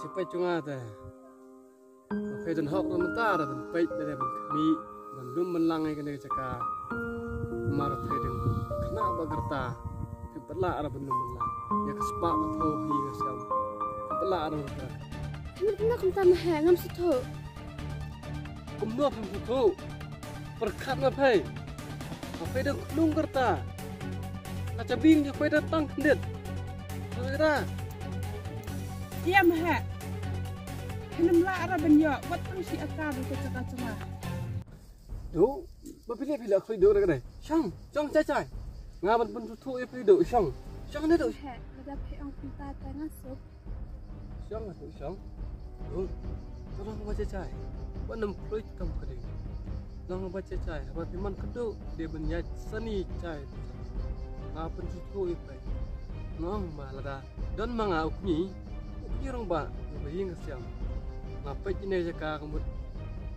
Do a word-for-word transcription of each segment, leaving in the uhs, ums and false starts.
Shi peit jong nga te. Phi don hok na mynta da ban peit da ban khmih ban lum ban lang ïa kane ka jaka. Mar phi dang khynnah ba kyrta. Phi pat lah ra ban lum ban lang ïa ka spah ka phew hi ka siam. Phi pat lah ra ban kyrta. Ngan kena kumta ma he ngam sngewthuh. Kumno phim sngewthuh? Pyrkhat ma phi. Ma phi dang khlung kyrta. Ka jabieng jong phi dang tang khyndiat. Phi ra. Ïa ma he. Phin ym lah ra ban ïoh wat tang shi akar ruh ka jaka jong nga. Duh, ba phi leh phi leh khlei duh na ka dei. Shong, shong chai chai. Nga ban pynthuh ïa phi duh shong. Shong ne duh. He, lada phi ong kumta te nga suk. Shong, duh shong. Duh. Tolong ba chai chai. Ban ym khlei kam ka dei. Tolong ba chai chai. Haba phi man ka duh dei ban ïaid sani chai. Nga pynthuh ïa phi. Nong ma lada don ma nga u kñi, u kñi rangbah, u ba ïing ka siam. Nga peit ïa kane ka jaka ka mut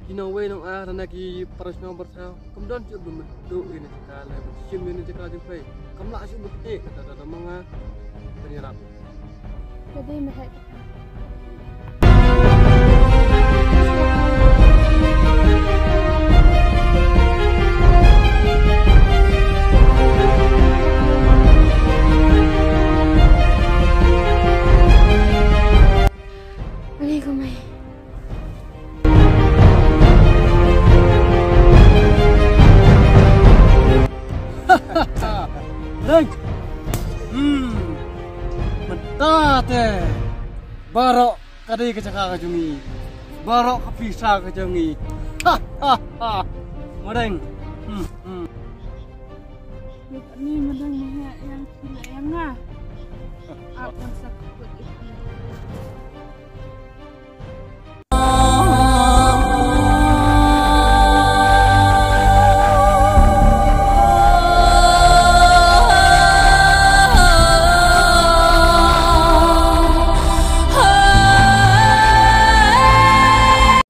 ki nongwei nongar na ki para shnong para thaw kam don shuh ba mut duh ïa kane ka jaka lei ba shim ïa kane ka jaka jong phi. Kam lah shuh ba kñi kata da ma nga ban ïarap. Ka dei ma he. Ani ko mai. Reng. Hmm. Mynta te. Baroh ka dei ka jaka ka jong ngi. Baroh ka pisa ka jong ngi. Ha ha ha. Madeng. Hmm, hmm. Ni madeng ma he ïa phi leh ïa nga. Ap ban sa kut ïa phi.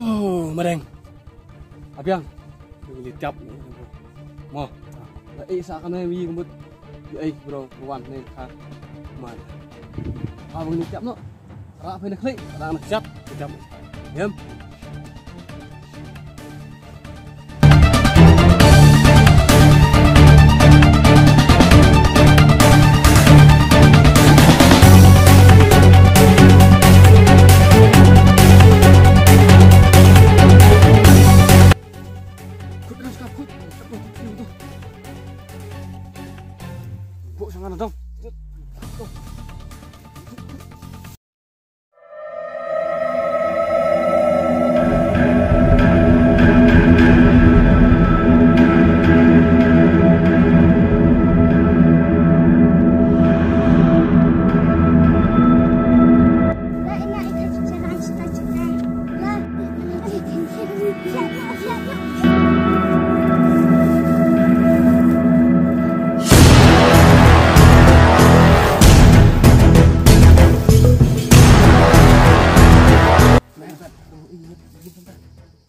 Oh, madeng. Abiang. Ngi tiap. Mo. Ei sa kane wi ngut. Ei bro, wan ne ka. Man. Abang ngi tiap no. Ra phi na khlieh, ra na kjat, kjat. Ngem. Khut, khut, khut, khut, khut, khut. Bok sangan dong.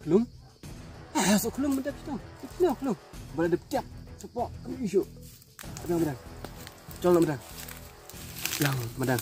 Khlung? Ah, so khlung mynta kita. Kita khlung. Bala dep tiap. Sepak kami isu. Madang, madang. Col madang. Yang madang.